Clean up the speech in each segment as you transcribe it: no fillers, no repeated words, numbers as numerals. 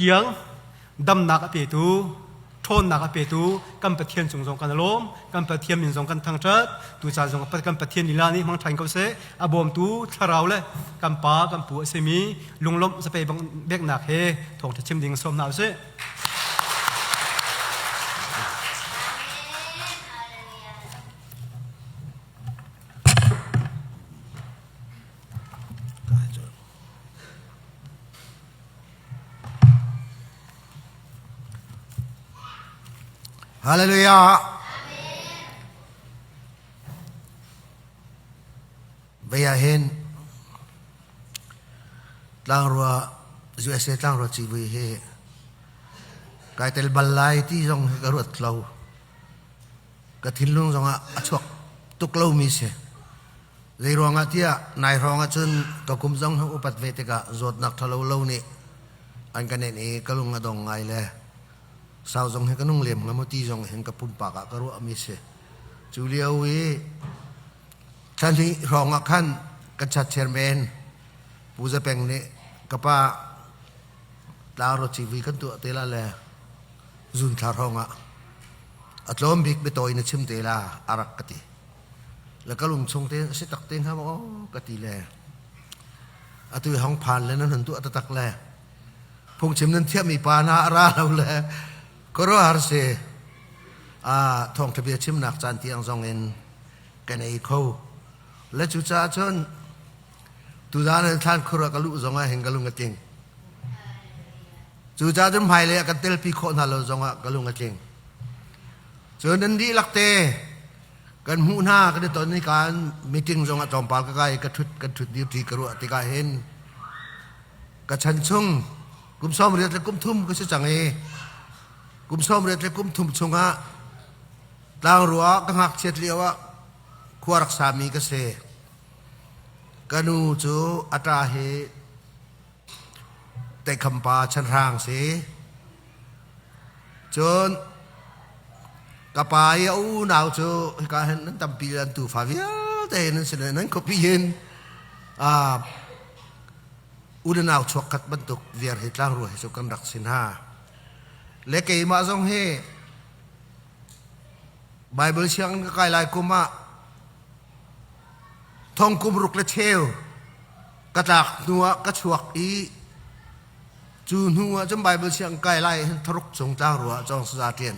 Tiang damnak a petu, ṭhawnnak a petu kan Pathian cung zong kan lawm, kan Pathian min zong kan thangṭhat. Tucaan zong kan Pathian lila nih hmang ṭhan ko seh. A bawmtu thlarau le kan pa kan pu a simi lunglawmh zapei beknak he thawngṭha chim ding sawm hna usih. Hallelujah. Vei ah hin tlangrua USA tlangrua civui hi kai tel bal lai ti zong hi ka ruat lo. Ka thinlung zong ah a chuak tuk lomi si. Zeiruangah tiah nai hrawng ahcun ka kum zong hi upat ve tikah zawtnak ṭhalo lo nih an ka nenh i ka lung a dong ngai le sau zong hi ka nung lem hnga maw ti zong hin ka pumpak ah ka ruahmi si. Cu lio i thla hnih hrawng ah khan kan chat chairman Pu Za Peng nih ka pa tlangro civui kan tuah te la le zun thla hrawng ah a tlawm bik biatawi na chim te la a rak ka ti. Le ka lung chung te si tak te hnga maw ka ti le atu hong phan le nan hun tuah taktak le phungchim nan thiammi pa hna a ra lo le khuaruahhar si a thawngṭha bia chimnak caan tiang zong in kan ei kho le cucaah cun tuzaan in thlan khur ah ka luh zong ah hin ka lung a tling cucaah cun hmailei ah kan telpi khawh hna lo zong ah ka lung a tling cun nan dihlak te Kan hmuh hna kan i ton i kan meeting zong ah tlawmpal ka kai ka thut kan thut dir ṭi ka ruah tikah hin ka chan chung kum 80 le kum thum ka si cang i kum 80 le kum thum chungah tlangrua ka ngakchiat lio ah khua rak sami ka si. Ka nu cu a ṭa hi Teikhampa chanhrang si. Cun ka pa i a unau cu hika hin nan tampi an tufa vialte nan sin nan khuapi hin u le nau chuakkhat bantuk viar hi tlangrua hi cu kan rak si hna. Le keimah zong hi Bible sianginn ka kai lai kum ah thong kum ruk le cheu ka tlak hnu ah ka chuak i Cu hnu ah cun Bible siang kai lai hin tharuk chung tlangrua ah cawng saza ṭian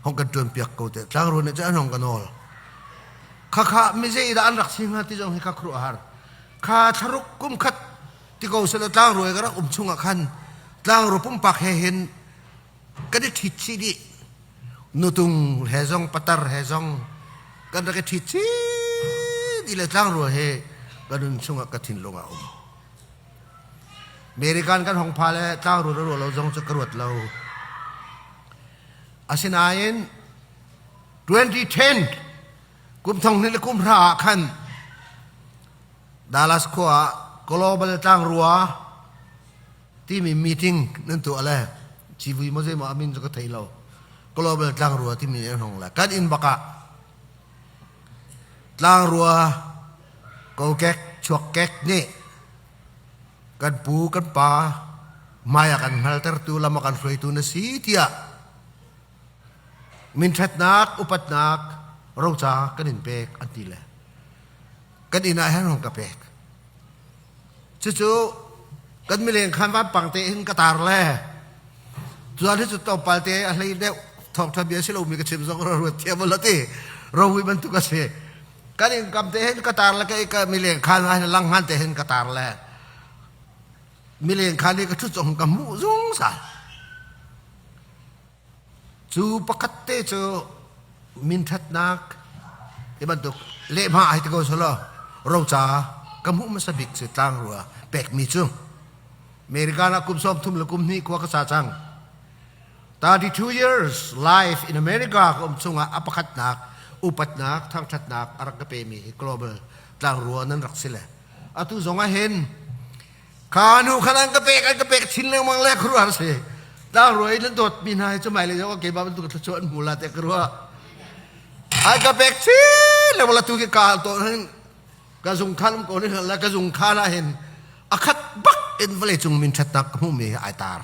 hong kan ṭuan piak ko te tlangrua nih cun an hong ka nawl. Khakha mizei dah an rak si hnga ti zong hi ka khuaruah har. Kha thlaruk kum khat ti ko sela tlangrua ka rak um chung ah khan tlangrua pumpak he hin kan i ṭhit chih dih. Nutung he zong patar he zong kan rak i ṭhit chih dih le tlangrua he ka nun chungah ka thinlung ah um. American kan hong pha le tlangrual a ruah lo zong cu ka ruat lo. Asinain 2010 kum thong hnih le kum hra ah khan Dallas khua ah Global Tlangrua timi meeting nan tuah le civui maw zeimaw a min cu ka thei lo. Global Tlangrua timi an hong le kan inn bak ah Tlangrua kokek chuakkek nih kan pu kan pa hmai a kan hngaltertu lam a kan hruaitu na si tiah minṭhatnak upatnak roca kan in pek an ti le kan inn ah hin hong ka pek cucu kan mileng khan vampang te hin ka tar le Tuan hi cu tlawmpal te a hlei deuh thawngṭha bia si lomi ka chim zong ra ruat thiam la ti rowi bantuk a si. Kan in kam te hin ka tar le ka mileng khan ah hin langhngan te hin ka tar le mileng khan i ka ṭhut zong ka hmuh zungzal. Cu pakhat te cu minṭhatnak ti bantuk lehhmah ai ti ko selaw roca ka hmuh hmasa bik cu tlangrua pekmi cu American ah kum 30 le kum hnih khua ka sa cang. 32 years life in America ka um chungah a pakhatnak upatnak thangṭhatnak a rak ka pemi hi global tlangrua nan rak si le atu zong ah hin kha nu khan an ka pek an ka pek chin lengmang le khuaruahhar si tlangrua in an dawtmi hna hi cu mai le zong ah keimah bantuk thluachuah an hmu la te ka ruah an ka pek chin lengmang la tu ki ka to hin ka zung khan um ko ni la ka zung khan ah hin a khat bak in vawlei cung min ṭhatnak ka hmuhmi hi ai tar.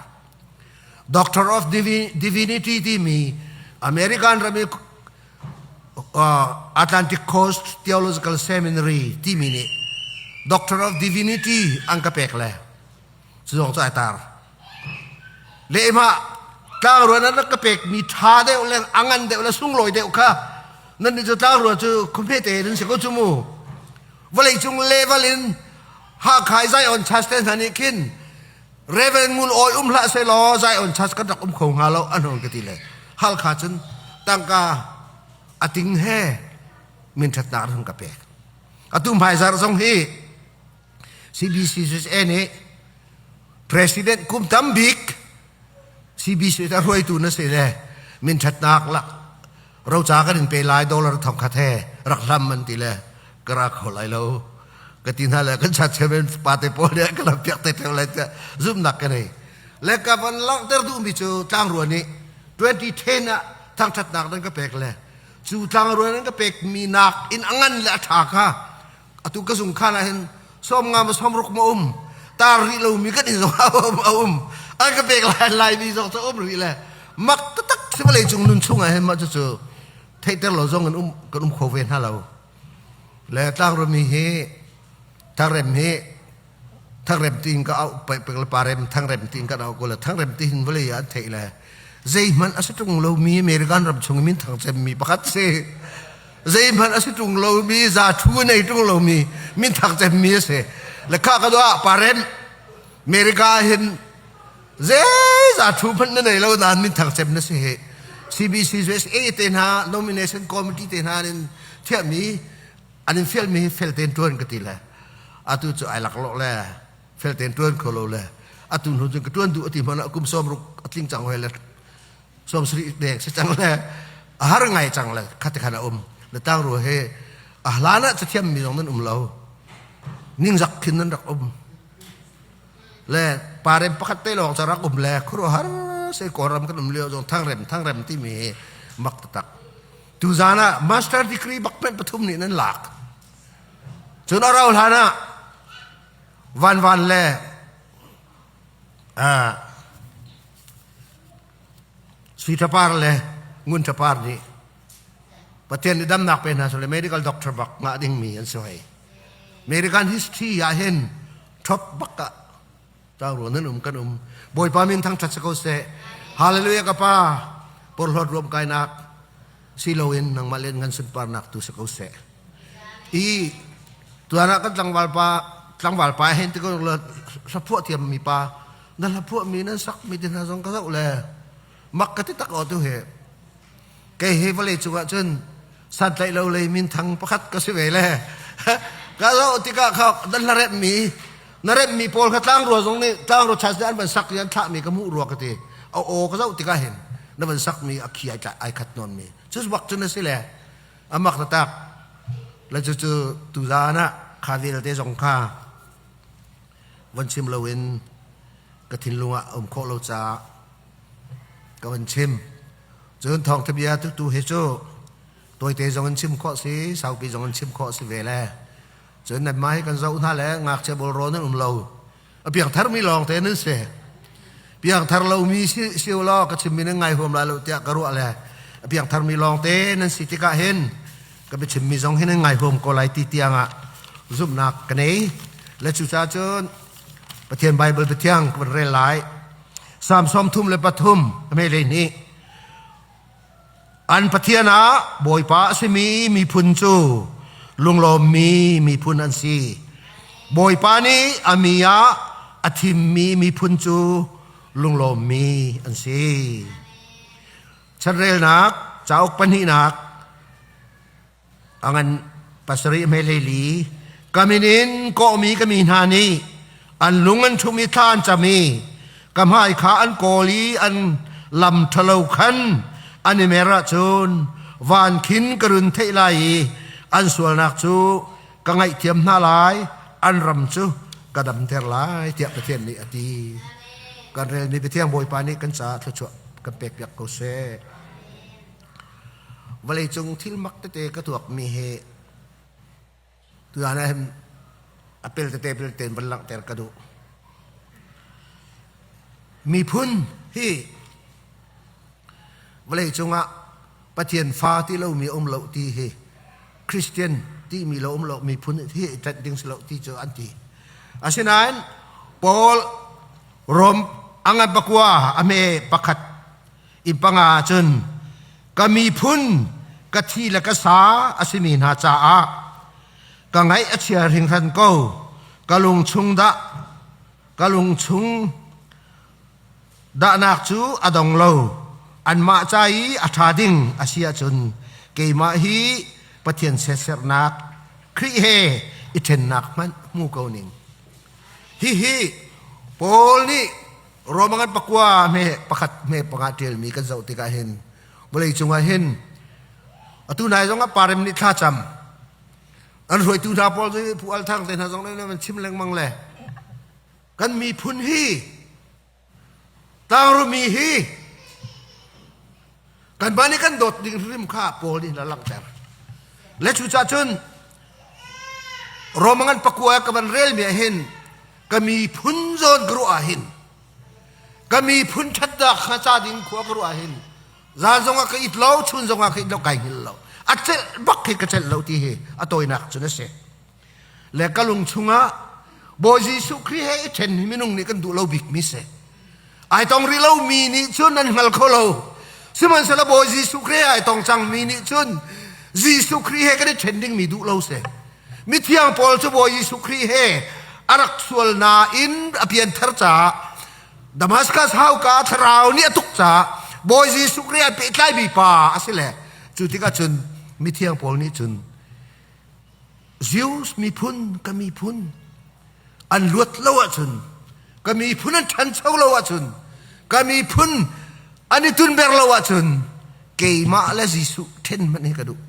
Doctor of Divinity timi American ram i Atlantic Coast Theological Seminary timi nih Doctor of Divinity an ka pek le cu zong cu ai tar. Lehmah tlangruan an rak ka pekmi ṭha deuh le a ngan deuh le sunglawi deuh kha nan nih cu tlangruan cu khuhme te nan si ko cu mu. Vawleicung level in Hakha i Zion Church te hna nih khin Reverend Ngun Awi um hlah sehlaw Zion Church kan rak um kho hnga lo an hon ka ti le Halkha cun tangka a ting he min ṭhatnak an hon ka pek. Atu hmaizarh zong hi CBCUSA nih President kum tam bik CBC a hruaitu na si le min ṭhatnak lak roca kan in pe lai dollar thong khat he rak hlam an ti le ka ra kho lai lo ka ti hna le kan chat chairman pa te pawl nih ka lam piak te theu lai tiah zumhnak ka nei le ka van langhter duhmi cu tlangruan nih 2010 ah thangṭhatnak nan ka pek le cu tlangruan nan ka pekmi nak in a ngan le a ṭha kha atu ka zung khan ah hin som nga ma som ruk ma um tar rih lomi kan in zong a um an ka pek lai laimi zong cu um rih le mak taktak si vawlei cung nun chung ah hin mah cucu theihter lo zong in um kan um kho ve hna lo le tlangrumi hi thangrem hi thangrem tiin ka au pek le parem thangrem tiin kan au ko le thangrem ti hin vawlei ah an theih le zeihmanh a si ṭung lomi American ram chung min thang cemmi pakhat si zeihmanh a si ṭung lomi za thu nei ṭung lomi min thang cemmi a si le kha ka doah parem America hin zei za thu hmanh na nei lo nain min thang cem na si hi CBC USA te hna nomination committee te hna in thiahmi an in fialmi hi fel tein ṭuan ka ti le atu cu ai lak lo le fel tein ṭuan kho lo le atu hnu cun ka ṭuan duh ati hmanh ah kum 60 a tling cang hoi le 70 deng si cang le a har ngai cang le khati khan a um le tang ru he a hlan ah cathiam mi zong nan um lo ningzak khin nan rak um le parem pakhat te lawng ca rak um le khuaruahhar se kawlram kan um lio zong thangrem thangrem timi hi mak taktak tuzan ah master degree bak pen pathum nih nan lak cun a rau hlan ah van van le Sui Tha Par le Ngun Tha Par nih Pathian nih damnak pe hna sule medical doctor bak ngah dingmi an si hoi. American history ah hin top bak ah tangruan nan um kan um. Bawipa min thangṭhat si ko seh. Hallelujah ka pa porhlawt ruam kainak si loin nangmah len ngan sunparnak tu si ko seh. I tuan ah kan tlangval pa tlangval pa hen ti ko hlaphuah thiam mi pa na hlaphuah mi nan sak mi te hna zong ka zoh le mak ka ti tak o tu he kei he vawlei cungah cun santlaih lo lei minthang pakhat ka si ve le ka zoh tikah kha nan hla rep mi na rep mi pawl kha tlangrua zong nih tlangrua chas nih an van sak i an thlah mi ka hmuh rua ka ti a aw ka zoh tikah hin na van sak mi a khi ai ai khat nawn mi cu bak cun a si le amak taktak le cucu tuzaan ah kha vialte zong kha von chim loin ka thinlung ah um khawh lo caah ka van chim cun thawngtha bia tu tu hi cu tawite zong in chim khawh si saupi zong in chim khawh si ve le cun nanmah hi kan zoh hna le ngakchia bawlraw nan um lo a piangthar mi lawng te nan si piangthar lomi si si law ka chimmi nan ngai huam lai lo tiah ka ruah le a piangthar mi lawng te nan si tikah hin ka biachimmi zong hi nan ngai huam ko lai ti tiangah zumhnak ka nei le cucaah cun Pathian Bible biathiang ka van rel lai Psalm 33 a lei nih An Pathian ah Bawipa a simi miphun cu lunglawmmi miphun an si. Bawipa nih a mi ah a thimmi miphun cu lunglawmmi an si. Chanrelnak cauk pahnihnak a ngan pasarih hmehlei ka min in kawhmi ka mi hna nih an lung an ṭhum i thla an cam i ka hmai kha an kawl i an lam ṭhalo khan an i mer ahcun van khin ka run theih lai i an sualnak cu ka ngaihthiam hna lai an ram cu ka damter lai tiah Pathian nih a ti kan relmi Pathian Bawipa nih kan caah thluachuah kan pekpiak ko seh. Vawleicung thil mak tete ka tuakmi hi tuan ah hin a pel tete pel tein van langhter ka duh. Miphun Hi vawlei cungah Pathian fa ti lomi um lo ti hi Christian timi lo um lo miphun hi ṭanh ding si lo ti cu an ti. Asinain Paul Rom a ngan pakua a hme pakhat in panga cun ka miphun ka thi le ka sa a simi hna caah ka ngaih a chia hringhran ko ka lung chung dah ka lung chung dahnak cu a dong lo anmah ca i a ṭha ding a si ahcun keimah hi Pathian siaserhnak Khrih he i ṭhennak hmanh hmu ko ning. Hihi Paul nih Roma ngan pakua hme pakhat hme panga ṭialmi kan zoh tikah hin vawlei cungah hin atu nai zongah parem nih thlacam an hruaitu hna pawl cu Pu Al Thang te hna zong nih an chim lengmang le kan miphun hi Tlangrumi hi kanmah nih kan dawt ding hrim kha Paul nih a langhter. Le cucaah cun Roma ngan pakua ka van relmi ah hin ka miphun zawn ka ruah ah hin ka miphun ṭhatnak kha ca ding khua ka ruah ah hin zan zongah ka it lo chun zongah ka it lo kai hngilh lo a celh bak hi ka celh lo ti hi a tawinak cun a si. Le ka lung chungah Bawi Jesuh Khrih he i ṭhen hi minung nih kan duh lo bikmi si. Ai tong rih lomi nih cun an hngal kho lo. Sihmanhsehlaw Bawi Jesuh Khrih he ai tong cangmi nih cun Jesuh Khrih he kan i ṭhen dingmi duh lo si. Mithiang Paul cu Bawi Jesuh Khrih he a rak sual nain a pianthar caah Damascus hauka thlarau nih a tuk caah Bawi Jesuh Khrih ai pehtlaimi pa a si le cu tikah cun mithiang Paul nih cun Jews miphun ka miphun an luat lo ahcun ka miphun an ṭhancho lo ahcun ka miphun an i tunber lo ahcun keimah le Jesuh ṭhen hmanh hi ka duh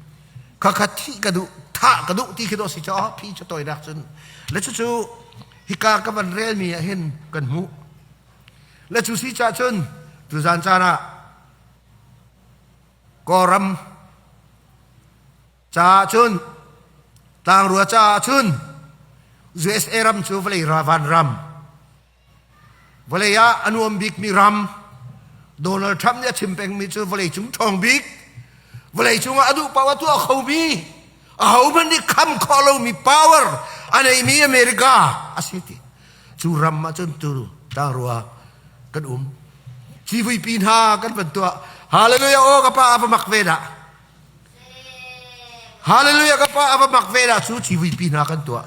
khakha thih ka duh thah ka duh ti khi dawh si caw phi cu toinak cun le cucu hika ka van relmi ah hin kan hmuh le cu si cah cun tuzan caan ah Kawlram caah cun tlangrua caah cun USA ram cu vawlei van ram vawlei ah a nuam bikmi ram Donald Trump nih a chim pengmi cu vawlei cung ṭhawng bik vawlei cungah a duh paoh a tuah khomi ahohmanh nih kham khawh lomi power a neimi America a si ti cu ram ah cun tu tlangrua kan um civuipi hna kan van tuah hallelujah aw ka pa a va mak ve dah Hallelujah ka pa a va mak ve dah cu civuipi hna kan tuah.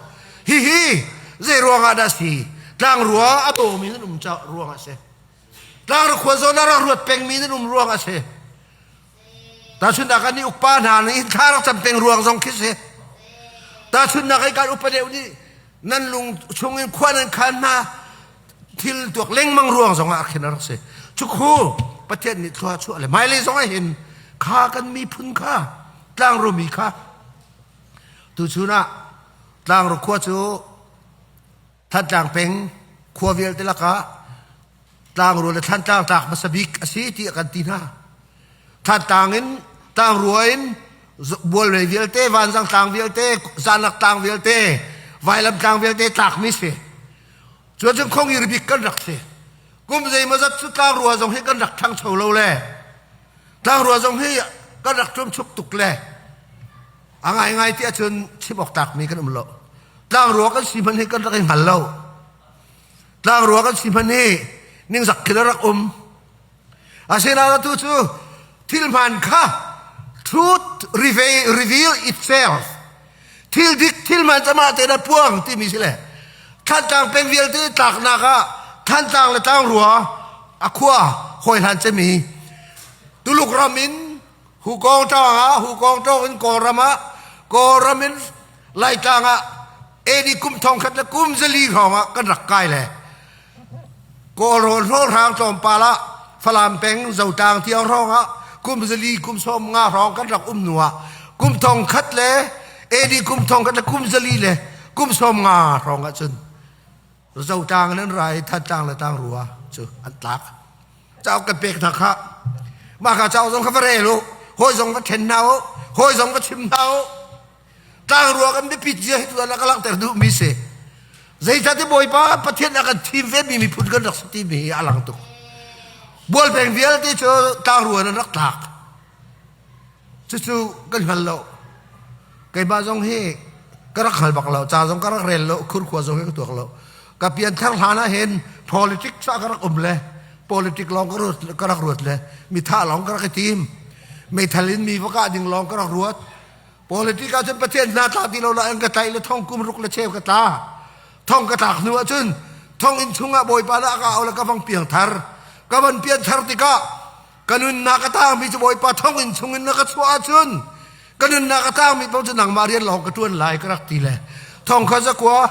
Hihi zei ruangah dah si? Tlangrua a bawmi nan um ca ruangah si. Tlangra khua zawn ah rak ruat pengmi nan um ruangah si. Tahchunhnak ah nih ukpa hna nih thla rak cam peng ruang zong khi si. Tahchunhnak ah kan upa deuh nih nan lung chungin khua nan khan hna thil tuak lengmang ruang zongah khin a rak si cukhu Pathian nih thlua chuah le hmailei zongah hin kha kan miphun kha tlangro mi kha tuchun ah tlangro khua cu Thantlang peng khua vialte lakah tlangro le Thantlang tlak hmasa bik a si ti kan ti hna Thantlang in tlangrua in bualrei vialte vanzang tlang vialte zanak tlang vialte vailam tlang vialte tlakmi si Cuan cun khongir bik kan rak si. Kum zeimawzat cu tlangrua zong hi kan rak ṭhangcho lo le tlangrua zong hi kan rak ṭumchuk tuk le a ngaingai ti ahcun chim awk tlakmi kan um lo. Tlangrua kan si hmanh hi kan rak i hngal lo. Tlangrua kan si hmanh hi ningzak khin a rak um. Asinain atu cu thil hmaan kha truth reveal itself thil dik thil hmaan cama te na puang timi si le Thantlang peng vialte tlaknak ah Thantlang le Tlangrua a khua hawi hlan cemi Tuluk ram in Hukong tlang ah Hukong tawng in Kawlram ah Kawlram in Laitlang ah AD kum thong khat le kum zali hrawng ah kan rak kai le Kawlrawn hrawnghrang tlawmpal ah Falam peng Zotlang tiang hrawng ah kum zali kum 15 hrawng kan rak um hnu ah kum thong khat le AD kum thong khat le kum zali le kum 50 hrawng ah cun Zotlang in an ra i Thantlang le Tlangrua cu an tlak. Cauk kan pek hna kha mah kha cauk zong kha va rel u hawi zong va ṭhen hna u hawi zong va chim hna u Tlangrua kan biapit zia hi tu ah ka langhter duhmi si. Zeicahtiah Bawipa Pathian a kan thim ve mi miphun kan rak si timi hi a lang tuk. Bualpeng vialte cu tlangruan an rak tlak. Cucu kan hngal lo. Keimah zong hi ka rak hngal bak lo. Ca zong ka rak rel lo. Khurkhua zong hi ka tuak lo. Ka pianthar hlan ah hin politics ah ka rak um le politic lawng ka ruat, ka rak ruat le mitha lawng ka rak i tim. Meithal in mi va kah ding lawng ka rak ruat. Politic ah cun Pathian hna tla ti lo la an ka tlaih le thong kum ruk le cheu ka tla. Thong ka tlak hnu ah cun thonginn chungah Bawipa dah ka au le ka vang piang thar. Ka van pian thar tikah ka nunnak a tangmi cu Bawipa thonginn chungin na ka chuah ahcun ka nunnak a tangmi paoh cu nangmah rian lawng ka ṭuan lai ka rak ti le thong kha zakua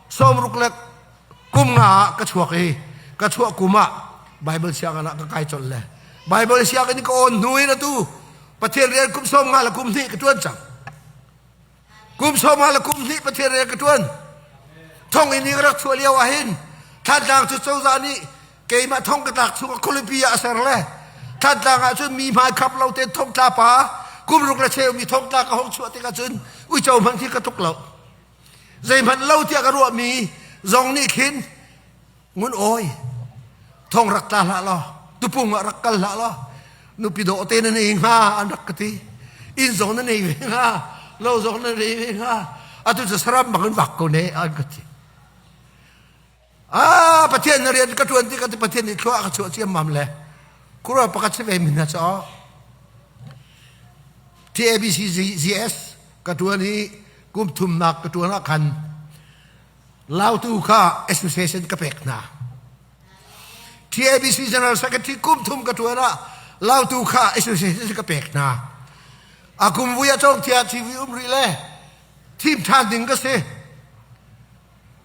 sawmruk le kum nga ah ka chuak i ka chuah kum ah Bible sianginn ah ka kai colh le Bible sianginn ka awn hnu in atu Pathian rian kum 50 le kum hnih ka ṭuan cang. Kum 50 le kum hnih Pathian rian ka ṭuan. Thong in ka rak chuah lio ah hin Thantlang cu cozah nih keimah thong ka tlak chung ah khualipi ah a ser le Thantlang ah cun mi hmai khap lo tein thongtla pa kum ruk le cheu mi thongtla ka hong chuah tikah cun uico hmanh khi ka tuk lo. Zeihmanh lo tiah ka ruahmi zong nih khin Ngun awi thong rak tla hlah law tupung ah rak kal hlah law nupi dawh te na nei hnga an rak ka ti inn zong na nei ve hnga lo zong na nei ve hnga atu cu saram bang in vak ko ne an ka ti ah pathian na rian ka tuan ti ka ti pathian nih thlua ka chuah ciammam le kura pakhat si ve min na cho TABCGS ka tuan hi kum thumnak ka tuan ah khan Lautu kha association ka pek hna. TABC General Secretary kum thum ka tuan ah Lautu kha association ka pek hna. A kum vui a cawng tiah TV um rih le thim ṭhan ding ka si.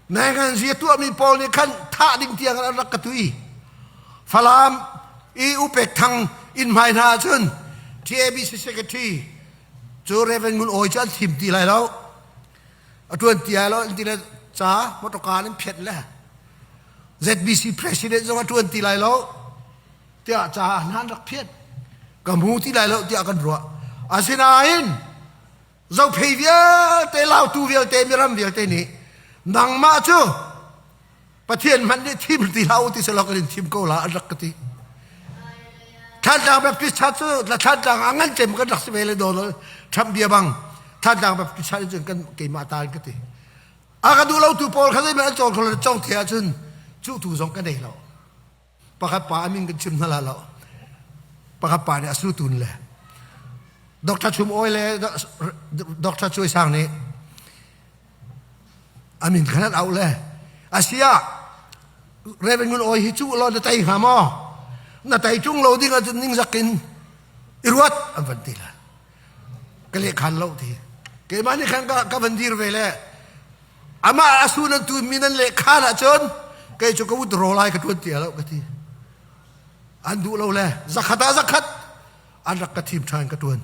Nangan zia tuahmi pawl nih khan thah ding tiang an rak ka tui. Falam i upek thang inn hmai hna ahcun TABC Secretary cu Reverend Ngun Awi cu an thim ti lai lo. A ṭuan ti ai lo an ti le ca motorka an phiat le ZBC president zong a ṭuan ti lai lo tiah ca hna an rak phiat. Ka hmu ti lai lo tiah kan ruah. Asinain zophei vialte lautu vialte miram vialte nih nangmah cu Pathian hmanh nih thim ti hlah u ti selaw kan in thim ko la an rak ka ti. Thantlang Baptist Church cu Thantlang a ngan cem kan rak si ve le Donald Trump bia bang Thantlang Baptist Church cun kan keimah ta ka ti. A ka duh lo tu pawl kha zeihmanh an cawn kho lo cong the ahcun cu tu zong ka nei lo. Pakhat pa a min kan chim hna la lo. Pakhat pa nih a su tun le Dr. Chum Oi le Dr. Cui Sang nih A min khan an auh le asia Reverend Ngun Awi hi cu law na tei hnga maw? Na tei ṭung lo ding ahcun ningzak in i ruat an van ti le ka leh khan lo ti keimah nih khan ka van dir ve le amah a su nan tu mi nan leh khan ahcun kei cu ka withdraw lai ka ṭuan ti lo ka ti an duh lo le zakhat ah zakhat an rak ka thim ṭhan ka ṭuan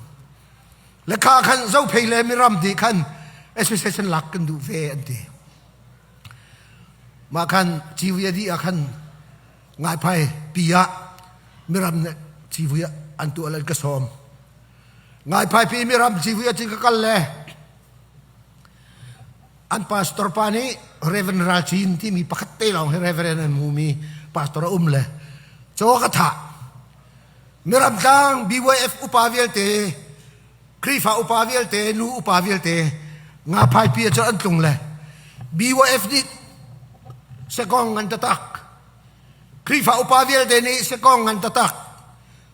le kha khan zophei le miram nih khan association lak kan duh ve an ti mah khan civui a dih ah khan ngaiphai pi ah miram nih civui an tuah le an ka sawm ngaiphai pi miram civui a cin ka kal le an pastor pa nih Reverend Ralchin timi pakhat te lawng hi Reverend an hmumi pastor a um le caw ka thah Miramtlang BYF upa vialte, Khrihfa upa vialte, nu upa vialte nga phaipi ah an tlung le BYF nih sekong ngan tatak. Khrihfa upa vialte nih sekong ngan tatak.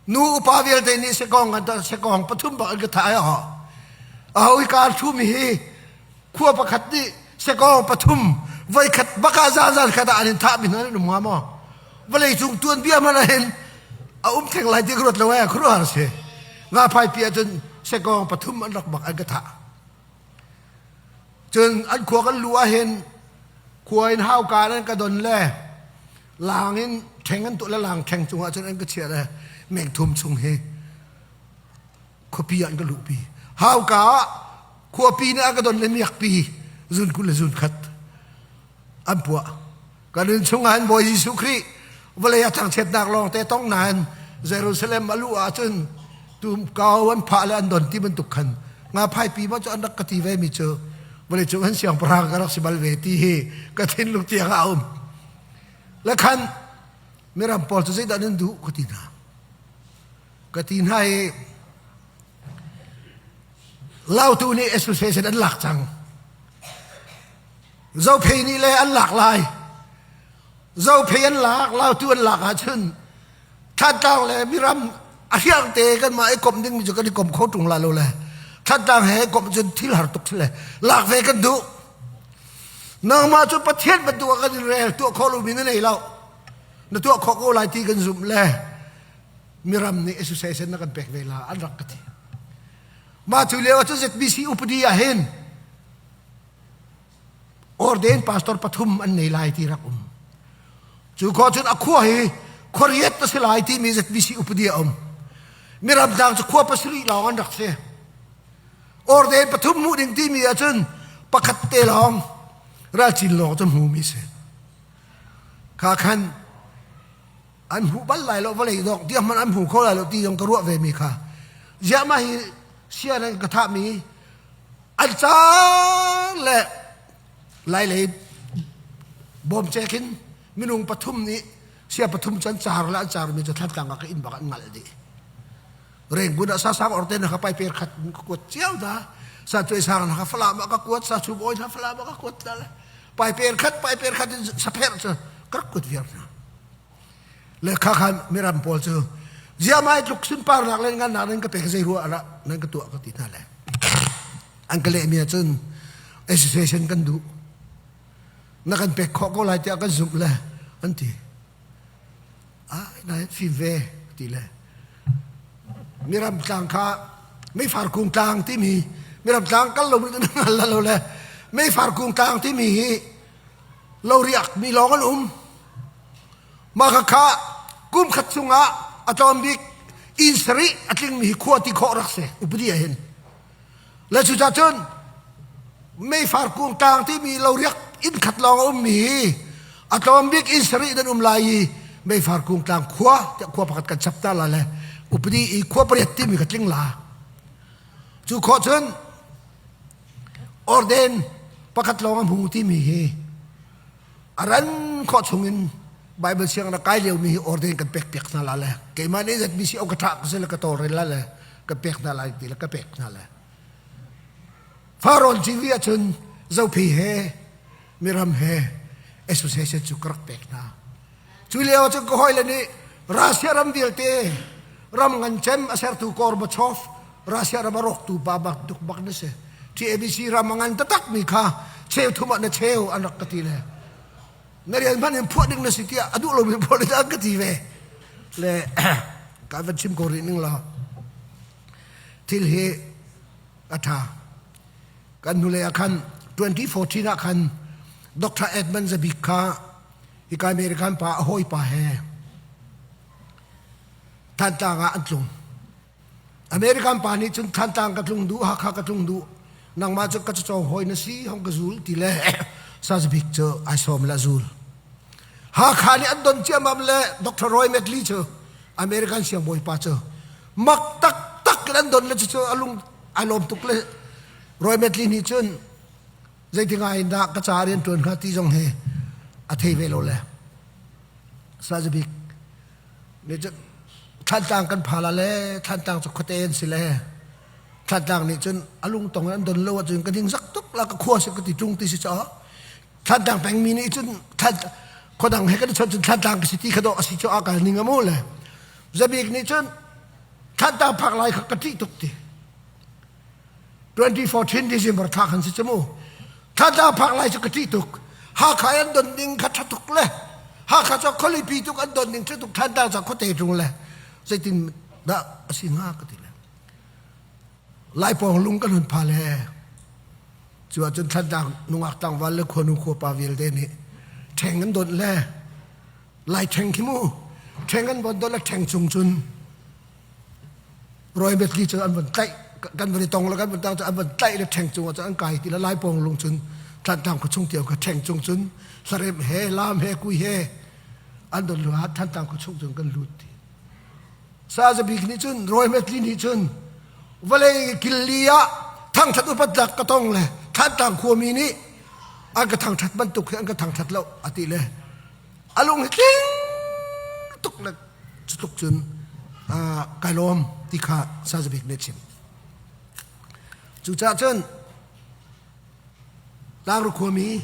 Nu upa vialte nih sekong ngan tatak. Sekong pathum bak an ka thah ai ho. A ho i kar thumi hi khua pakhat nih sekawng pathum voikhat baka zan khat ah an in thah mi hna an um hnga maw vawlei cung tuanbia hmanh ah hin a um theng lai ti ka ruat lo ee khuaruahhar si nga phaipi ahcun sekawng pathum an rak bak an ka thah cun an khua kan lu ah hin khua in hauka an ka don le lang in ṭheng an tuah le lang ṭheng cungah cun an ka chiah le meng thum chung hi khuapi ah an ka luhpi hauka ah khuapi nih a ka don le miakpi zun 20 le zun khat an puah kan inn chungah hin Bawi Jesuh Khrih vawlei a thangchiatnak lawng te tong nain Jerusalem a luh ahcun tum kau an phah le an don ti bantuk khan nga phaipi ma cu an rak ka ti ve mi cu vawlei cung an siangpahrang ka rak si bal ve ti hi ka thinlung tiang a um le khan miram pawl cu zeidah nan duh ka ti hna. Ka ti hna i Lautu nih association an lak cang. Zophei nih le an lak lai. Zophei an lak, Lautu an lak ahcun Thantlang le Miram a hriang te kanmah i komh dingmi cu kan i kom kho ṭung la lo le Thantlang he komh cun thil har tuk le lak ve kan duh. Nangmah cu Pathian bantuk ah kan in rel tuah khawh lomi na nei lo. Na tuah khawh ko lai ti kan zumh le Miram nih association na kan pek ve la an rak ka ti. Mah cu lio ah cun ZBC upadi ah hin ordain pastor pathum an nei lai ti rak um. Cu khua cun a khua hi khuariat a si lai timi ZBC upadi a um. Miram tlang cu khua pasarih lawng an rak si. Ordain pathum hmuh ding timi ahcun pakhat te lawng ralcin lawng cu hmumi si. Kha khan an hmu bal lai lo vawlei dawk tiang hmanh an hmu kho lai lo ti zong ka ruah ve mi kha ziah mah hi sia nan ka thah mi an cang le lai lei bawm che khin minung pathum nih sia pathum cu an car le an car mi cu thantlang ah ka inn bak an ngal dih Renggun ah sasang orte na ka pai per khat ka kuat cio da sa cuai sang na ka falam ah ka kuat sa chu bawi na falam ah ka kuat da le pai per khat pai per khat in sapher cu ka rak kuat viar hna le kha khan miram pawl cu ziamai tluk sunpar nak le ngan nak nan ka pek zei rua ala nan ka tuah ka ti hna le an ka leh mi ahcun association kan duh na kan pek khawh ko lai tiah kan zumh le an ti Ai fim ve ti le Miram tlang kha meifar kung tlang timi Miram tlang kal lo mi hngal la lo le meifar kung tlang timi hi lo riak mi lawng an um mah kha kha kum khat chungah a tlawm bik inn sarih a tlingmi hi khua ti khawh rak si upadi ah hin Le cucacun meifar kung tlang timi loriak inn khat lawng a ummi hi a tlawm bik inn sarih nan um lai i meifar kung tlang khua tiah khua pakhat kan chap ta la le upadi i khua pariat timi ka tling la. Cu khawh cun orden pakhat lawng a hmu timi hi a ran khawh chungin Bible siang na kai liomi hi orden kan pek piak hna la le keimah nih ZBC ka ṭha ka si le ka tawlrel la le ka pek hna lai ti le ka pek hna le Farawn TV ahcun Zophi he Miram he association cu ka rak pek hna cu lio cun ka hawile nih Russia ram vialte ram ngan cem a sertu Gorbachev Russia ram a rawktu pa bak tuk bak na si TABC ram a ngan taktak mi kha cheu thum ah na cheu an rak ka ti le na rian hmanh in phuah ding na si tiah a duh lomi phuah ding an ka ti ve le ka van chim ko rih ning law thil hi a tha kan hnulei ah khan 2014 ah khan Dr. Edmund Zabik kha hika American pa a hawipa he Thantlang ah an tlung American pa nih cun Thantlang ka tlung duh, Hakha ka tlung duh, nangmah cu ka cawng hawi na si, hong ka zul ti le Sazabik cu ai sawm le a zul. Hakha nih an don ciammam le Dr. Roy McLee cu American siangbawipa cu mak taktak in an don le cucu a lung ai lawm tuk le Roy McLee nih cun zeiti ngai in dah ka ca rian ṭuan hnga ti zong hi a thei ve lo le Sazabik nih cun Thlantlang kan phala le Thlantlang cu khuate an si le Thlantlang nih cun a lungtong in an don lo ahcun ka ningzak tuk la ka khua si ka ti ṭung ti si caah Thlantlang pengmi nih cun khuadang he kan i chawnh cun Thlantlang ka si ti kha dawh a si cu a kal ning a mu le Zabik nih cun Thlantlang phak lai kha ka ṭih tuk ti 2014 December thla khan si cu mu Thantlang phak lai cu ka ṭih tuk Hakha an don ding kha ṭha tuk le Hakha cu khualipi tuk an don ding ṭha tuk Thantlang cu khuate ṭung le zeitin dah a si hnga ka ti le Laipawng lung kan hun pha le cu ahcun Thantlang nungak tlangval le khuanu khuapa vialte nih ṭheng an donh le Lai ṭheng khi mu ṭheng an von donh le ṭheng cung cun Roy Medley cu an von tlaih kan von i tong le kan von tang cu an von tlaih le ṭheng cung ah cun an kai ti le Laipawng lung cun Thantlang khuachung tiang kha ṭheng cung cun hlaremh he lam he kui he an don lu ah Thantlang khuachung cun kan lut ti. Sa Zabik nih cun Roy Medley nih cun vawlei killi ah thangṭhat upat lak ka tong le Thantlang khuami nih an ka thangṭhat bantuk hi an ka thangṭhat lo a ti le a lung hi tling tuk le cutluk cun. Kai lawm ti kha Sazabik nih a chim. Cucaah cun Tlangru khuami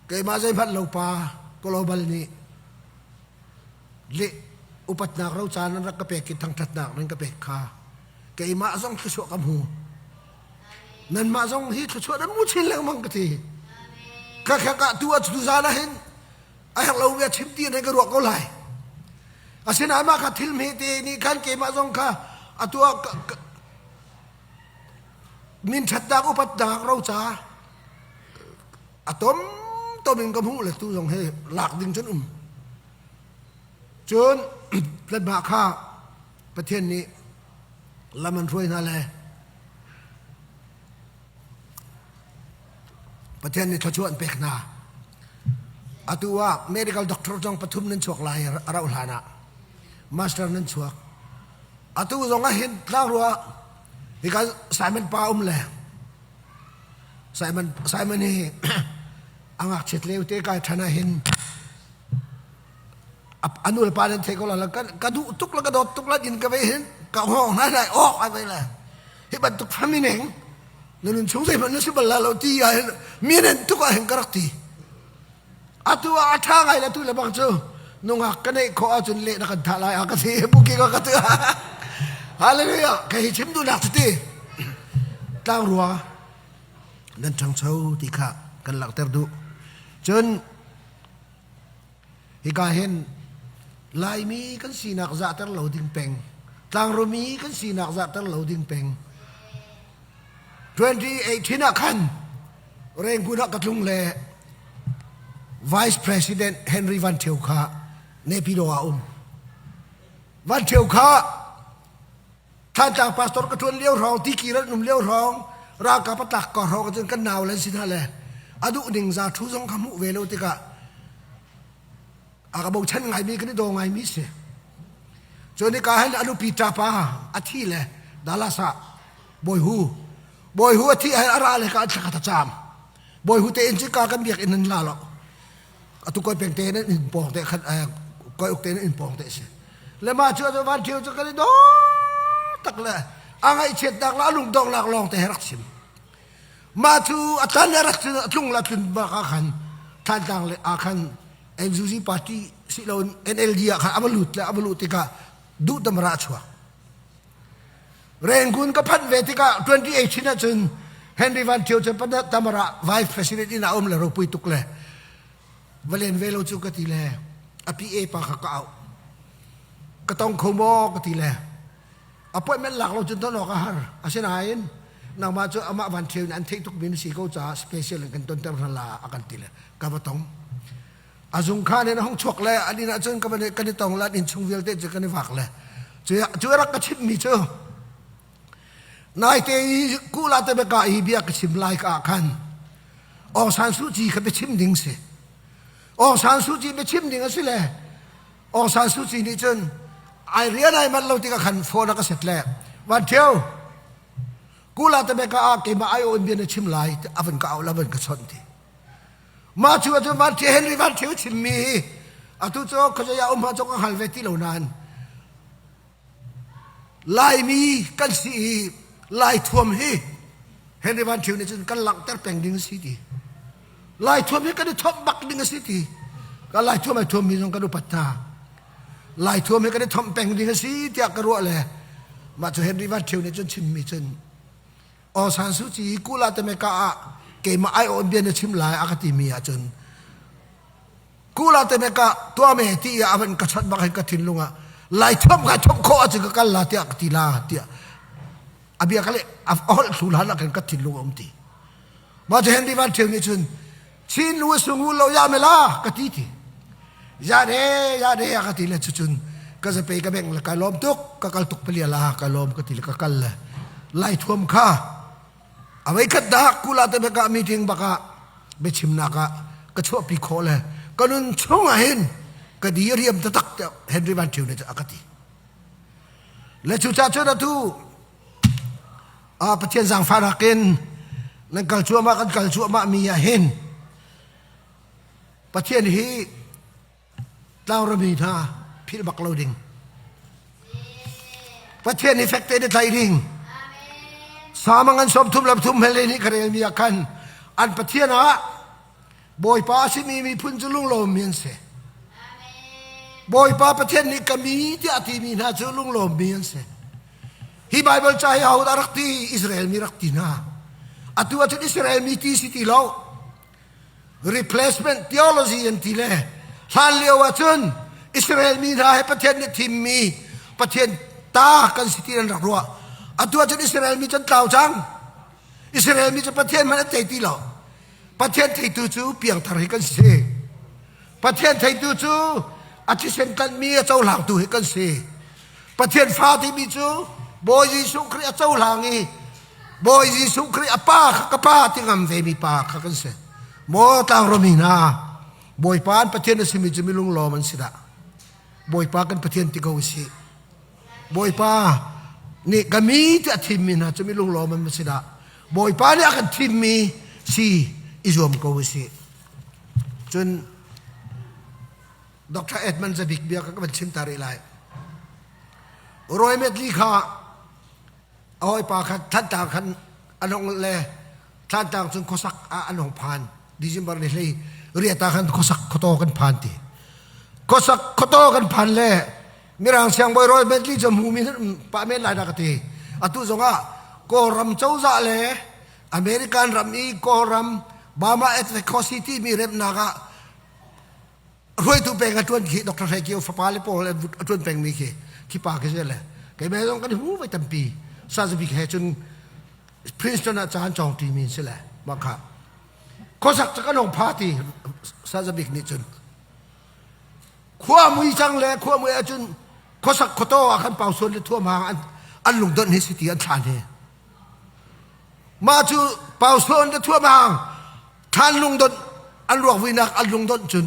keimah zeihmanh lo pa global nih le upatnak roca nan rak ka pek i thangṭhatnak nan ka pek kha keimah zong thluachuah ka hmu. Nanmah zong hi thluachuah nan hmu chin lengmang ka ti. Ka kha tu a tu zan ah hin a herh lo bia chim ti ne ka ruah ko lai. Asinain mah kha thil hmete nih khan keimah zong kha atu ah min ṭhatnak upatnak roca a tom tom in ka hmuh le tu zong he lak ding cun um. Cun tlanmah kha Pathian nih lam an hruai hna le Pathian nih thluachuah an pek hna. Atu ah medical doctor zong pathum nan chuak lai a rauh hlan ah master nan chuak. Atu zong ah hin tlangrua hika Simon pa um le Simon Simon hi a ngakchiat lio te kai ṭhan ah hin a nu le pa nan thei ko la ka duh tuk la ka dawt tuk la in ka ve hin ka hong hna lai ok ai ve la hi bantuk fami ning na nun chung zeihmanh na si bal la lo ti ah hin mi nen tuk ah hin ka rak ti atu ah a ṭha ngai la tu le bang cu nungak ka neih khawh ahcun leh na kan thah lai a ka ti buki ka ka tu hallelujah ka hi chim duhnak cu ti tlangrua nan ṭhangcho ti kha kan langhter duh cun Hika hin Laimi kan sinak zahter lo ding peng, tlangrumi kan sinak zahter lo ding peng. 2018 ah khan Rangoon ah ka tlung le Vice President Henry Van Thio kha Naypyidaw ah um. Van Thio kha Thantlang pastor ka ṭuan lio hrawng, tikir an um lio hrawng, ralkap a tlak ko hrawng cun kan nau lan si hna le a duh ning za thu zong kha hmuh ve lo tikah a ka bochan ngaimi kan i daw ngaimi si. Cun hika hin a nupi ṭapa a thi le Dallas ah Bawi Hu Bawi Hu a thi ah a ra le ka thla ka caam. Bawi Hu te in cu ka kan biakinn an la lo. Atu koi peng te nan in pawng te khan koi uk te nan in pawng te si le ma cu van thio cu kan i do tak le a ngaihchiatnak le a lungdonghnak lawng te he rak chim ma cu a tlan le rak a tlung la tlun bak ah khan Thantlang le ah khan NUG party si lo NLD ah khan a va lut le a va luh tikah duh tamra a chuak Rangoon ka phanh ve tikah 2018 ahcun Henry Van Thio cu Tamara vice president in a um le ropui tuk le va len ve lo cu ka ti le a PA pa kha ka auh ka tong kho maw ka ti le appointment lak lo cun ton awk a har asinain nangmah cu amah Van Thio in an theih tuk mi na si ko caah special in kan tonter hna la a kan ti le ka va tong A zungkhan in a hung chuak le an inn ah cun kan i tong le an inn chung vialte cu kan i vak le cu cu rak ka chimmi cu naite i kula te beka i bia ka chim lai ka ah khan Aung San Suu Kyi kha biachim ding si Aung San Suu Kyi biachim ding a si le Aung San Suu Kyi nih cun ai rian ai manh lo tikah khan phone a ka set le Van Thio kula te beka ah keimah ai on bia na chim lai a van ka au la van ka chawnh ti Mah cu atu Van Ṭhi Henry Van Ṭhio chimmi hi atu cu khuazei ah um ah cu ka hngal ve ti lo nain Laimi kan si i Lai thuam hi Henry Van Ṭhio nih cun kan langhter peng ding a si ti. Lai thuam hi kan i thomh bak ding a si ti. Ka Lai thuam ai thuammi zong kan upat hna. Lai thuam hi kan i thomh peng ding a si tiah ka ruah le mah cu Henry Van Ṭhio nih cun chimmi cun Aung San Suu Kyi kula te me ka ah keimah ai on bia na chim lai a ka timi ahcun kula te me ka tua me ti a van ka chawt bak hin ka thinlung ah lai thom ka thom kho ahcun ka kal la tiah ka ti la tiah a bia ka le a holh thlu hlan ah khan ka thinlung a um ti ma cu Henry Van Thio nih cun Chin lu sungu lo ya me la ka ti ti ya de ya de ka ti le cucun ka zape ka beng le ka lawm tuk ka kal tuk palia la ka lawm ka ti le ka kal le lai thuam kha avei khat dah kula te beka meeting baka biachimnak ah ka chuahpi khawh le ka nun chung ah hin ka di riam taktak Henry Van Thio nih a ka ti le cu ca cun atu Pathian zaangfahnak in nan kal cuahmah kan kal cuahmah mi ah hin Pathian hi tlangrami hna philh bak lo ding. Pathian i fek tein i tlaih ding. Salm an sawm thum lam thum hmel nih ka relmi ah khan an Pathian ah Bawipa a simi miphun cu lunglawmmi an si. Bawipa Pathian nih ka mi tiah a timi hna cu lunglawmmi an si. Hi Baibal ca hi ahodah rak ti? Israel mi rak ti hna. Atu ahcun Israel mi ti si ti lo. Replacement theology an ti le hlan lio ahcun Israel mi hna he Pathian nih thimmi Pathian ta kan si ti an rak ruah. Atu ahcun Israel mi cu an tlau cang. Israel mi cu Pathian hmanh an thei ti lo. Pathian theitu cu piangthar hi kan si. Pathian theitu cu a thisen tlanhmi a cohlangtu hi kan si. Pathian fa timi cu Bawi Jesuh Khrih a cohlang i Bawi Jesuh Khrih a pa kha ka pa ti ngam vemi pa kha kan si. Maw tlangromi hna, Bawipa an Pathian a simi cu milung lawm an si dah. Bawipa kan Pathian ti ko usih. Bawipa nih ka mi ti a thimmi hna cu mi lunglawm an si dah. Bawipa nih a kan thimmi si i zuam ko usih. Cun Dr. Edmund Zabik bia ka van chim ta rih lai. Roy Medley kha a hawipa kha Thantlang khan an hong le Thantlang cun khuasak ah an hong phan. December ni hlei riata khan khuasak khuataw kan phan ti. Khuasak khuataw kan phan le Mirang siangbawi Roy Bentley cu hmu mi pa men lai dah ka ti. Atu zongah Kawlram cozah le American ram i Kawlram Burma Ethnic City mi remnak ah hruaitu peng a ṭuan khi Dr. Hre Kio fapa le pawl a ṭuan pengmi khi khi pa khi si le keimah zong kan hu vai tampi Sazabik he cun Princeton ah caan cawng ṭimi si le mah kha khuasak cu kan hong pha ti Sazabik nih cun Khua mui cang le khua mui ahcun khuasak khuataw ah khan pausuan le thuamhang an an lungdonh hi si ti an thlan hi. Mah cu pausuan le thuamhang thlan lungdonh an ruak vuinak an lungdonh cun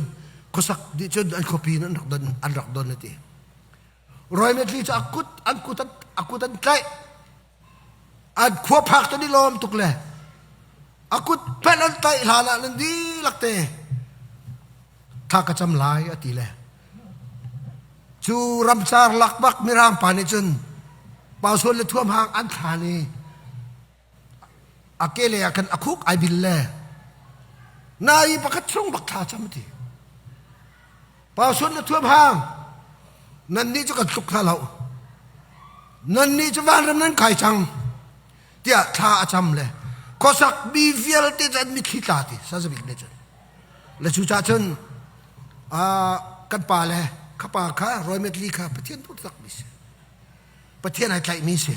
khuasak dih cun an khuapi in an rak don an rak don a ti. Roy Medley cu a kut an kut a kut an tlaih. An khua phak cu an i lawm tuk le a kut panh an tlaih hlan ah nan dihlak te thla ka cam lai a ti le cu ramcar lak bak mirang pa nih cun pausuan le thuam hang an thlan i a kele ah khan a khuk ai bil le nai pakhat chung bak thla cam ti Pausun na thuam hang nannih cu kan tluk hna lo nannih cu vanram nan kai cang tiah thla a cam le khuasak mi vialte cu an mitthli tla ti sazabik nih cun le cu cah cun kan pa le kha pa kha Roy Medley kha Pathian tu tak mi si Pathian ai tlaih mi si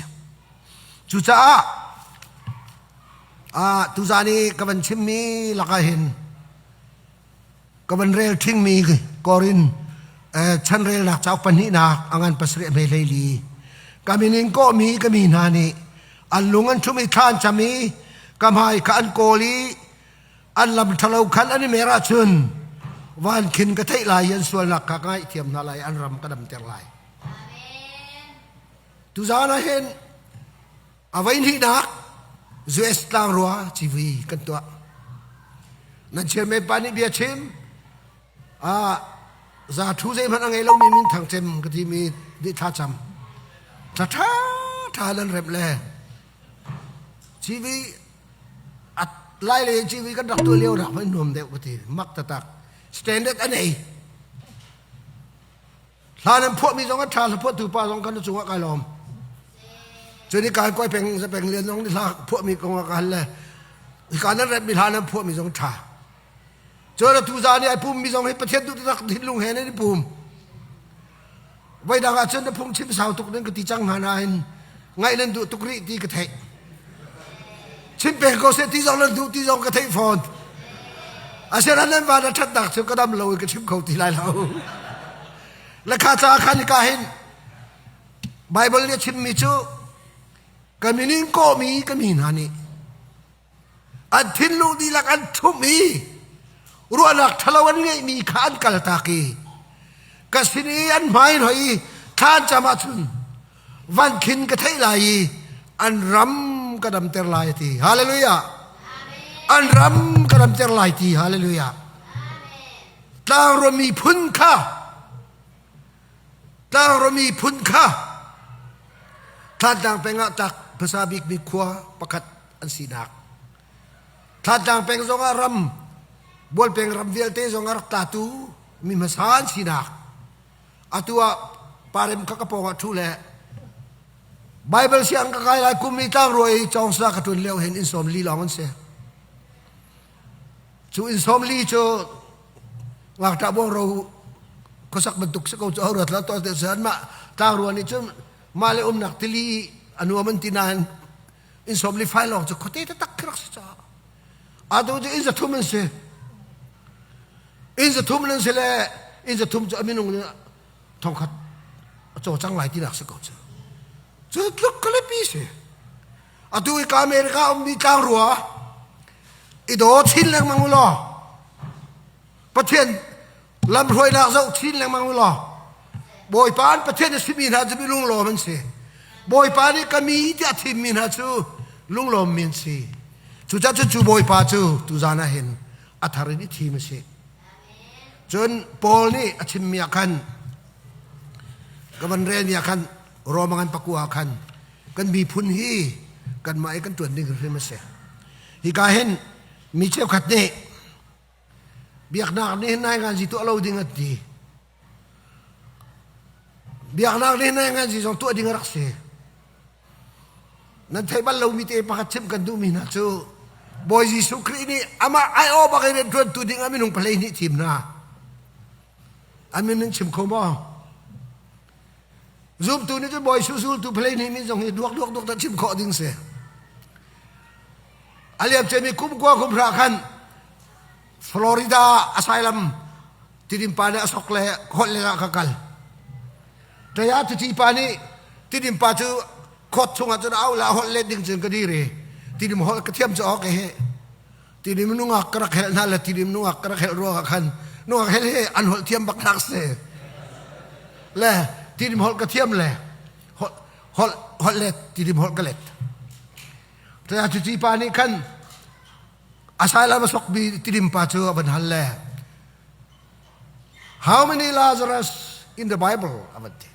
cucaah tuzan i ka van chimmi lakah hin Ka van rel ṭhingmi Korin chanrelnak cauk pahnihnak a ngan pasarih a hme hleili. Ka min in kawhmi ka mi hna nih an lung an ṭhum i thla an cam i ka hmai kha an kawl i an lam ṭhalo khan an i mer ahcun van khin ka theih lai i an sualnak kha ka ngaihthiam hna lai i an ram ka damter lai. Tuzaan ah hin A voihnihnak US tlangrua civui kan tuah. Nan chairman pa nih bia chim. Ah, za thu zeihmanh a ngei lomi min thang cem ka timi nih thla cam. Tha tha tha nan remh le civui at lai le civui kan rak tuah lio rak hmanh nuam deuh ka ti. Mak tatak. Standard a nei. Hla nan phuahmi zong a ṭha, hla phuahtu pa zong kan cungah kai lawm. Cun i kai koi peng za peng lian zong nih hla phuahmi kong ah ka hal le hika nan remmi hla nan phuahmi zong ṭha. Cun atu zan i ai pummi zong hi Pathian duh tak thinlung he nan i pum. Voi dang ah cun na phungchim sau tuk nan ka ti cang hna nain ngaih nan duh tuk rih ti ka theih. Chim peng ko seh ti zong nan duh ti zong ka theih fawn. Asinain nan van a ṭhatnak cu ka dam lo i ka chim kho ti lai lo. Lekha ca khan hika hin Baibal nih a chimmi cu ka min in kawhmi ka mi hna nih an thinlung dihlak an ṭhumh i ruahnak ṭhalo an ngeihmi kha an kaltak i ka sin i an hmai hoi i thla an cam ahcun van khin ka theih lai i an ram ka damter lai a ti. Hallelujah. An ram ka damter lai ti. Hallelujah. Tlangram miphun kha Tlangram miphun kha. Thantlang peng ah tlak hmasa bikmi khua pakhat an sinak. Thantlang peng zongah ram, Bualpeng ram vialte zong a rak tlatu mi hmasa an sinak. Atu ah parem kha ka pawng ah ṭhu le Bible siang ka kai lai kum i tlangrua i cawngsa ka ṭun lio hin inn 40 lawng an si. Cu inn 40 cu ngakṭah buangro khuasak bantuk si ko cu ho ruat lo to te an mah tlangrua nih cun mah le umnak tili a nuam an ti nain inn 40 fai lawng cu khuate taktak khi rak si caah atu cu inn 300 an si. Inn 300 nan si le inn 300 cu a minung nih 1000 a caw cang lai tinak si ko cu. Cu tluk kalipi si. Atu i ka America ummi tlangrua i daw chin lengmang u law Pathian lamhruainak zoh chin lengmang u law Bawipa an Pathian a simi hna cu mi lunglawm an si. Bawipa nih ka mi tiah a thimmi hna cu lunglawmmi an si. Cucaah cu Bawipa cu tuzan ah hin a thar in i thim a si. Cun Paul nih a chimmi ah khan ka van relmi ah khan Roma ngan pakua ah khan kan miphun hi kanmah i kan ṭuan ding hrim a si. Hika hin mi cheukhat nih biaknak nih nai ngan tuah lo ding an ti. Biaknak nih nai ngan zong tuah ding a rak si. Nan theih bal lomi te pakhat chimh kan duhmi hna cu Bawi Jesuh Khrih nih amah aiawh bak in rianṭuantu ding ah minung 12 thim hna. An min nan chim kho maw? Zumtu nih cun Bawi Jesuh zultu 12 min zong hi duak duak duak dah chim khawh ding si. A liamciami kum kua kum hra khan Florida asylum Tidim pa nih a sok le holh le ah ka kal. Taya tuti pa nih Tidim pa cu khot chungah cun au la holh let ding cun ka dir i Tidim holh ka thiam cu ok he. Tidim nungak ka rak helh hna le Tidim nungak ka rak helh ruangah khan nungak hel he an holh thiam bak nak si. Le Tidim holh ka thiam le holh holh holh let Tidim holh ka let. Taya tuti pa nih khan asylum a sokmi Tidim pa cu a van hal le How many Lazarus in the Bible? A van ti.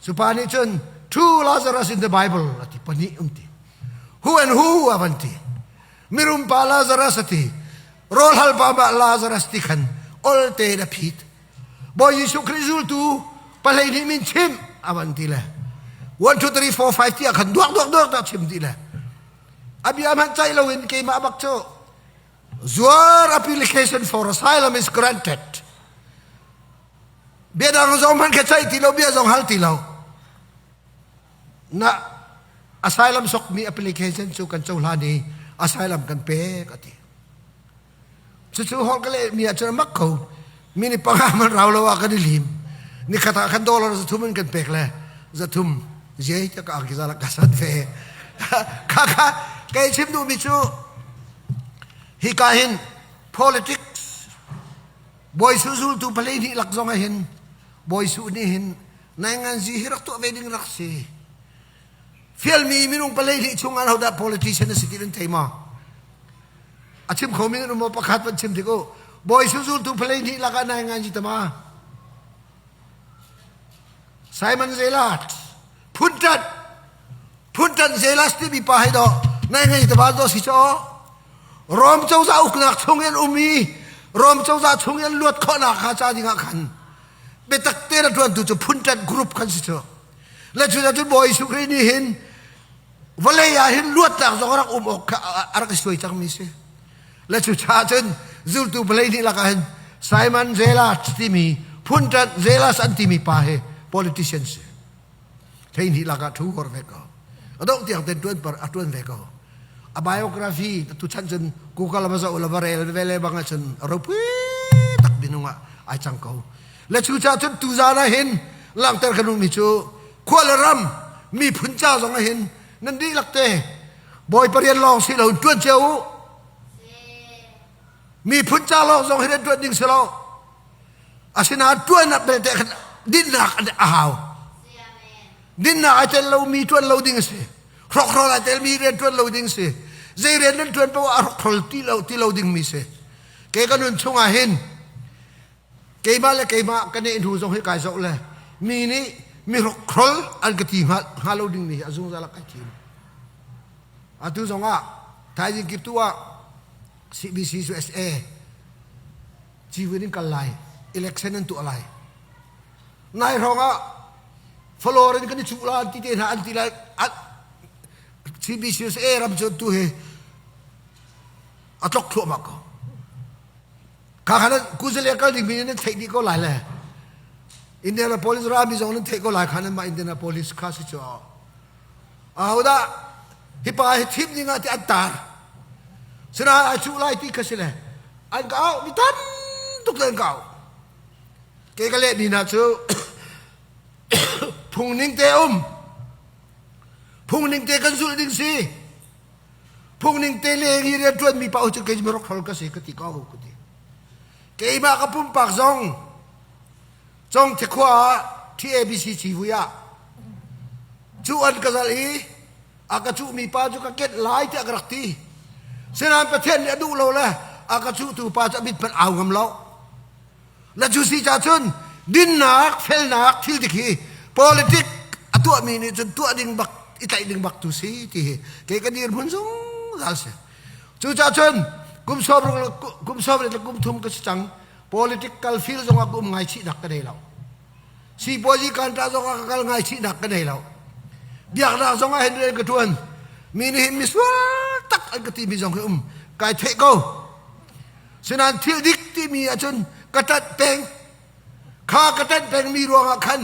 Cu pa nih cun two Lazarus in the Bible a ti pahnih um ti. Who and who a van ti. Mirum pa Lazarus a ti. Rawlhal pa mah Lazarus ti khan ol te na phit. Bawi Jesuh Khrih zultu 12 min chim a van ti le 1 2 3 4 5 tiah khan duak duak duak dah chim ti le a bia hmanh caih loin keimah bak cu Your application for asylum is granted. Bia dang zong hmanh kha ceih ti lo, bia zong hal ti lo. Na asylum sokmi application cu kan cohlan i asylum kan pek a ti. Cucu holh ka leh mi ah cun a mak ko. Mi nih panga man rau lo ah kan i lim. Nikhat ah khan dollar 300 in kan pek le 300 je ta ka angki zala ka san ve. Kha kha kei chim duhmi cu hika hin politics bawi su zultu 12 lak zong ah hin bawi su nih hin nainganzi hi rak tuah ve ding rak si. Fialmi minung 12 chung ah hodah politician a si ti nan thei maw? A chim kho mi nan um maw pakhat van chim tik u. Bawi su zultu 12 lakah nainganzi tama? Simon Zelat phunṭanh phunṭanh Zelas timi pa hi dawh nai ngei taba do si caw Rom cozah uknak chung in um i Rom cozah chung in luat khawhnak kha ca dingah khan biatak te na ṭuantu cu phunṭanh group khan si cu le cu cun Bawi Jesuh Khrih nih hin vawlei ah hin luatnak zong a rak um awk kha a rak i suai cangmi si Le cucaah cun zultu 12 lakah hin Simon Zelas timi phunṭanh Zelas an timi pa hi politician si. 12 lakah ṭhu hor ve ko. A dongh tiang ten ṭuan par a ṭuan ve ko. A biography tu chan cun Google ma zoh la va rel ve le bang ahcun a ropui tak minung ah ai cang ko. Le cucaah cun tuzan ah hin langhter kan duhmi cu khua le ram miphun ca zong ah hin nan dihlak te Bawipa rian lawng si lo ṭuan cio u. Miphun ca lawng zong hi rian ṭuan ding si lo. Asinain ṭuan ah belte khan dinnak a hau. Dinnak ai tel lomi ṭuan lo ding a si. Hrokhrawl ai telmi rian ṭuan lo ding si. Zei rian nan ṭuan paoh ah hrokhrawl ti lo ti lo dingmi si. Kei ka nun chungah hin keimah le keimah ka neh hnu zong hi kai zoh le mi nih Mi hrokhrol an ka ti hnga lo ding mi hi a zungzal ah kai thim. Atu zong ah thaizing kip tu ah CBC USA civil in kal lai, election an tuah lai. Nai hrawng ah follower in kan i cuh la an ti te hna an ti lai. CBC USA ram cu tu hi a tlok thluahmah ko. Kha khan kuzale kal ding mi nan theih dih ko lai le Indianapolis rami zong nan theih ko lai khan mah Indianapolis kha si cu ahodah hi pa hi thim ding ah ti an tar sinain ai cuh lai ti kha si le an ka au mi tam tuk le an ka au ke ka leh mi hna cu phung ning te um phung ning te kan zulh ding si Phungning te leng i rianṭuanmi paoh cu kei rokhol ka si ka ti ko ka ti. Keimah ka pumpak zong Congthe khua ah TABC civui ah cu an ka zalh i a ka cuhmi pa cu ka kenh lai tiah ka rak ti. Sinain Pathian nih a duh lo le a ka cuhtu pa cu a mit hmanh au ngam lo. Na cu si ca cun dinnak, felnak thil dik hi politic a tuahmi nih cun tuah ding bak i tlaih ding bak tu si ti hi kei ka dirhmun zungzal si. Cucaah cun kum sawm kum sawm le kum thum ka si cang political field zong ah ka um ngaichihnak ka nei lo. Sipuazi kanṭa zong ah ka kal ngaichihnak ka nei lo. Biaknak zong ah hin rian ka ṭuan. Mi nih hin misual tak an ka timi zong hi um kai theih ko. Sinain thil dik timi ahcun ka ṭanh peng. Kha ka ṭanh pengmi ruangah khan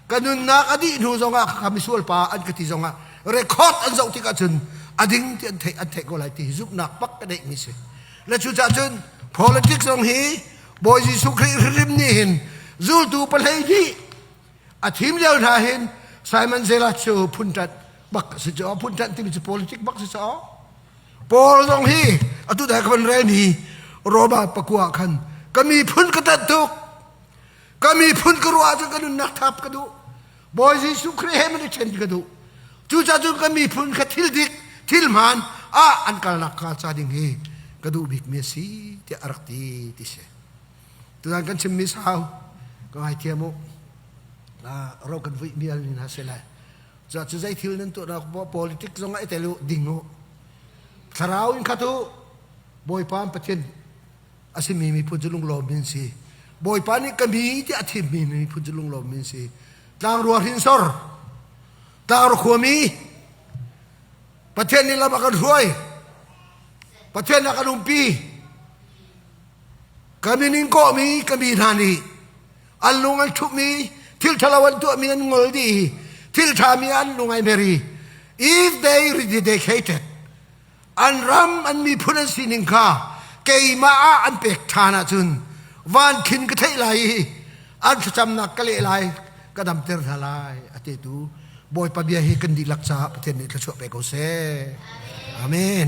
ka nunnak a dih hnu zongah kha misual pa an ka ti zongah record an zoh tikah cun a ding ti an theih an theih ko lai ti zumhnak bak ka neihmi si. Le cucaah cun politics zong hi Bawi Jesuh Khrih hrim nih hin zultu pahlei nih a thim lio hna hin Simon Zealot cu phunṭanh bak si cu phunṭanh timi cu politic bak si cu Paul zong hi atu dai ka van relmi Roma pakua khan ka miphun ka ṭanh tuk ka miphun ka ruah ahcun ka nunnak thap ka duh Bawi Jesuh Khrih he man i ṭhen ka duh cucaah cun ka miphun kha thil dik thil hmaan ah an kalnak hnga ca ding hi ka duh bikmi a si tiah a rak ti ti si tuzan kan chimmi sau ka ngaithiam u ro kan vuih mi al ni hna se lai Cu zei thil nan tuahnak politic zong ah i tel u ding u. Thlarau in khat u. Bawipa an Pathian a simi miphun cu lunglawm min si. Bawipa nih ka mi tiah a thimmi miphun cu lunglawm min si. Tlangrua hrinsor, tlangrua khuami, Pathian nih lam a kan hruai. Pathian a kan umpi. Ka min in kawhmi ka mi hna nih an lung an ṭhumh i thil ṭhalo an tuahmi an ngol dih i thil ṭhami an lung ai mer i if they rededicated an ram an miphun an sining kha keimah ah an pek ṭhan ahcun van khin ka theih lai i an thlacamnak ka leh lai ka damter hna lai a ti tu Bawipa bia hi kan dihlak caah Pathian nih thluachuah pe ko seh. Amen.